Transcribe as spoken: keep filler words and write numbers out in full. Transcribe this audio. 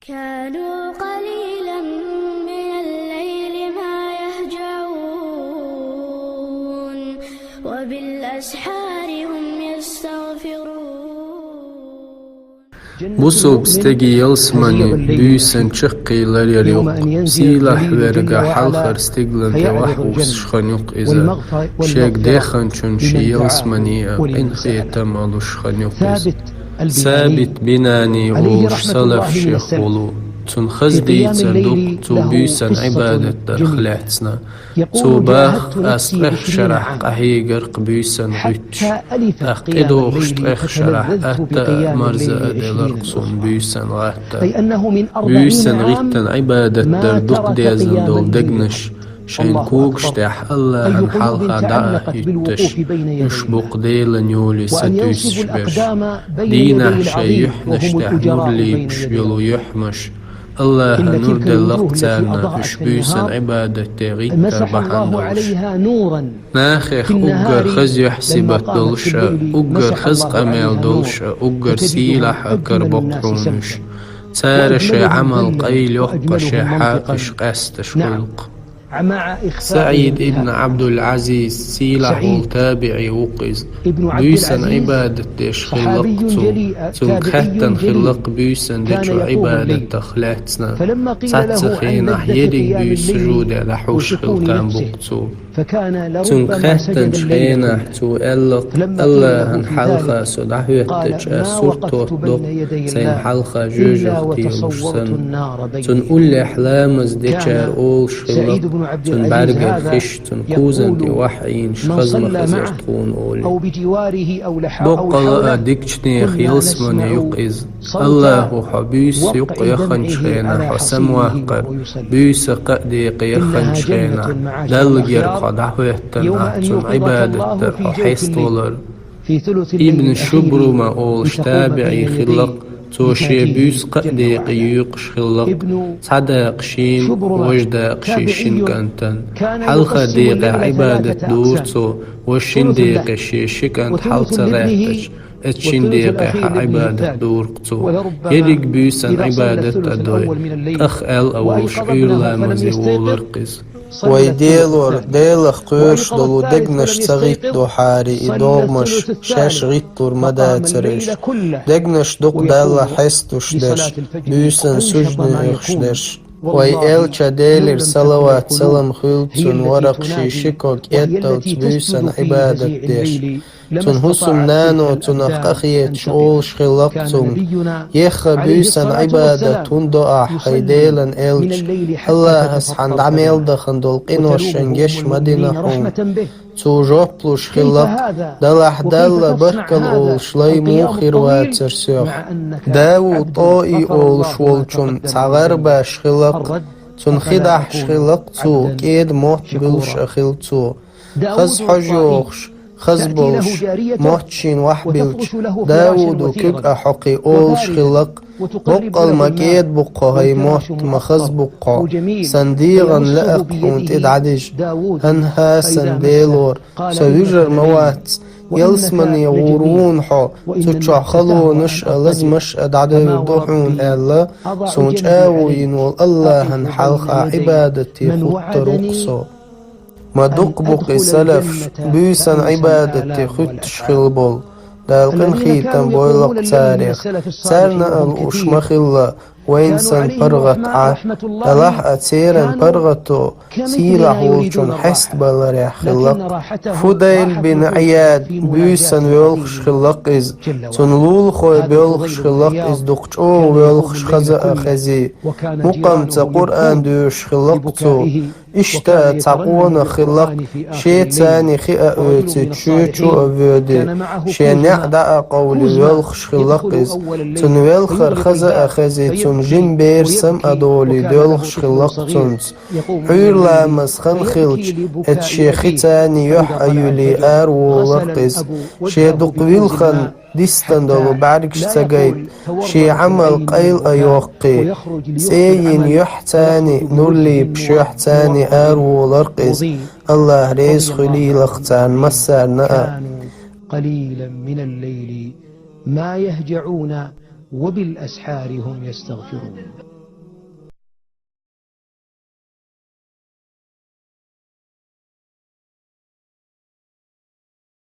كانوا قليلا من الليل ما يهجعون وبالأسحار هم يستغفرون. Бусалба стегий ялсмани буьйсан чаккхе ларъяр ю-кх. Сийлахь Верга хьалхара стиглана тӀе вахьуссаш хинна ю-кх иза. Шега деханчунна ший ялсмани а къинхетам а луш хинна ю-кх иза. Сабит Бинани волуш салафех волу, цунна хаза дийцар ду-кх цо буьйсан Ӏибадат дарах лаьцна. Цо бах: «Ас ткъех шарахь къахьегар-кх буьйсан гӀуьтташ, тӀаккха тӀедогӀуш ткъех шарахь атта а, марза а делар-кх суна буьйсан гӀаттар». Буьйсан гӀиттан Ӏибадат дар дукха дезна долу дегнаш шайн когаш тӀехь АллахӀан хьалха дӀа а хӀуьттуш, уьш бу-кх Делан йоле сатуьйсуш берш. Дийнахь шайн юьхьанаш тӀехь нур лепаш йолу юьхьмаш, АллахӀа нур делла-кх царна, уьш буьйсан Ӏибадат де гӀиттар бахьана долуш. Нахех уггар хаза юьхь-сибат долуш а, уггар хаза къамел долуш а, уггар сийлахь а карабо-кх хьуна уьш. Цара шайн Ӏамал къайлайо-кх, шайн хьакъаш къаьсташ хуьлу-кх. СаӀид ибн Ӏабдул-Ӏазиз, сийлахь волу табиӀи ву-кх иза. Буьйсан Ӏибадат деш хилла-кх цо. Цуьнга хаьттина хилла-кх буьйсан дечу Ӏибадатах лаьцна. Цхьацца хенахь ерриг буьйса сужуде дӀахьуш хилла там бу-кх цо. Цуьнга хаьттинчу хенахь цо аьлла-кх: «АллахӀан хьалха со дӀахӀоьттича, ас сурт хӀоттадо-кх сайна хьалха жоьжахати луш санна». Цунна уллехь ламаз дечара олуш хилла-кх, цуьнан бӀаьргара хиш, цуьнан кхузана тӀе охьаийнаш хаза ма хезара тхуна олий. Боккъала а дикачу нехан ялсамане ю-кх иза. АллахӀо хьо буьйса юккъе яханчу хенахь хьо самаваккхар, буьйса кхаа декъе яханчу хенахь, Далла герга хьо дӀахӀоьттина ахь цунна Ӏибадат дар хьо хьеставалар. Ибн Шубрума олуш табиӀи хилла-кх, цо шен буьйса кхаа декъе юькъуш хилла-кх, цхьа дакъа шена, важа дакъа шен шина кӀантана. Хьалха декъехь Ӏибадат дора цо, важа шина декъе шен ши кӀант хьал ца гӀаьттича, оцу шина декъехь Ӏибадат дора-кх цо. Ерриг буьйсан Ӏибадат а дой, тӀах аьлла а волуш Ӏуьйра ламазе волар-кх иза. Вай Делора, Делах кхоьруш долу дегнаш ца гӀиттадо хьара и догӀмаш шаьш гӀиттор ма дацара уьш. Дегнаш ду-кх Далла хьестуш дерш, буьйсан суждане оьхуш дерш. Вай элча, Делера салават-салам хуьлда цунна, вара-кх шен ши ког этталц буьйсан Ӏибадат деш. Цуьнан хӀусамнано цунах къахеташ олуш хилла-кх цуьнга: «Еха буьйсан Ӏибадат хӀунда до ахь, хӀай Делан элча? АллахӀас хьан дӀа мел дахана долу къиношна геч ма дина хьуна». Цо жоп луш хилла-кх: «Делахь Далла баркалла олуш лай муха хир вацара соьх?» Давуд ТӀои олуш волчун цхьа гӀарбаш хилла-кх. Цунна хи дахьаш хилла-кх цо, кӀеда мотт буьллуш а хилла цо. Хаза хьожа йохуш, хаза болуш, мотт шена охьабиллича, Давуда куьг а хьокхий олуш хилла-кх: «Боккъал ма кӀеда бу-кх хьо, хӀай мотт, ма хаза бу-кх хьо. Сан дегӀан лаьа-кх хьуна тӀе дӀадижа». «ХӀан-хӀа, сан Делора, со вуьжур ма вац. Ялсамане гӀур ву-кх хьо, цу чохь халонаш а, лазамаш а дӀадевр ду хьуна», аьлла, суна чӀагӀо йина волу АллахӀан хьалха Ӏибадате хӀуттур ву-кх со. Ма дукха бу-кх и салафаш, буьйсан Ӏибадате хӀуьттуш хилла болу, Дала къинхетам бойла-кх царех. Царна а лууш ма хилла вайна санна паргӀат Ӏа, делахь а церан паргӀато сийлахь волчун хьестабаларехь хилла-кх. Фудайл бин Ӏияд буьйсан воьлхуш хилла-кх иза, цунна лулахой боьлхуш хилла-кх иза, дукха чӀогӀа воьлхуш хаза а хезий. Мукъамца Къуръан доьшуш хилла-кх цо. Иштта а цхьа къонах хилла-кх, шеца цхьаьна хи а оьций, чоь чу а воьдий, шен неӀ дӀа а къовлий, воьлхуш хилла-кх иза. Цунна велхар хаза а хезий, цунна жима бер сама а долий, доьлхуш хилла-кх цунца. Ӏуьйра ламаз хан хилча, эцу шен хи цхьаьна юьхь а юьлий, араволар-кх иза. Шен дукха вилхана дистина долу бӀаьргаш ца гайта, шен Ӏамал къайла а йоккхий, цӀе йина юьхь цхьаьна, нур лепаш юьхь цхьаьна араволар-кх иза. АллахӀ реза хуьлийла-кх царна массарна а. كانوا قليلا من الليل ما يهجعون وبالأسحار هم يستغفرون.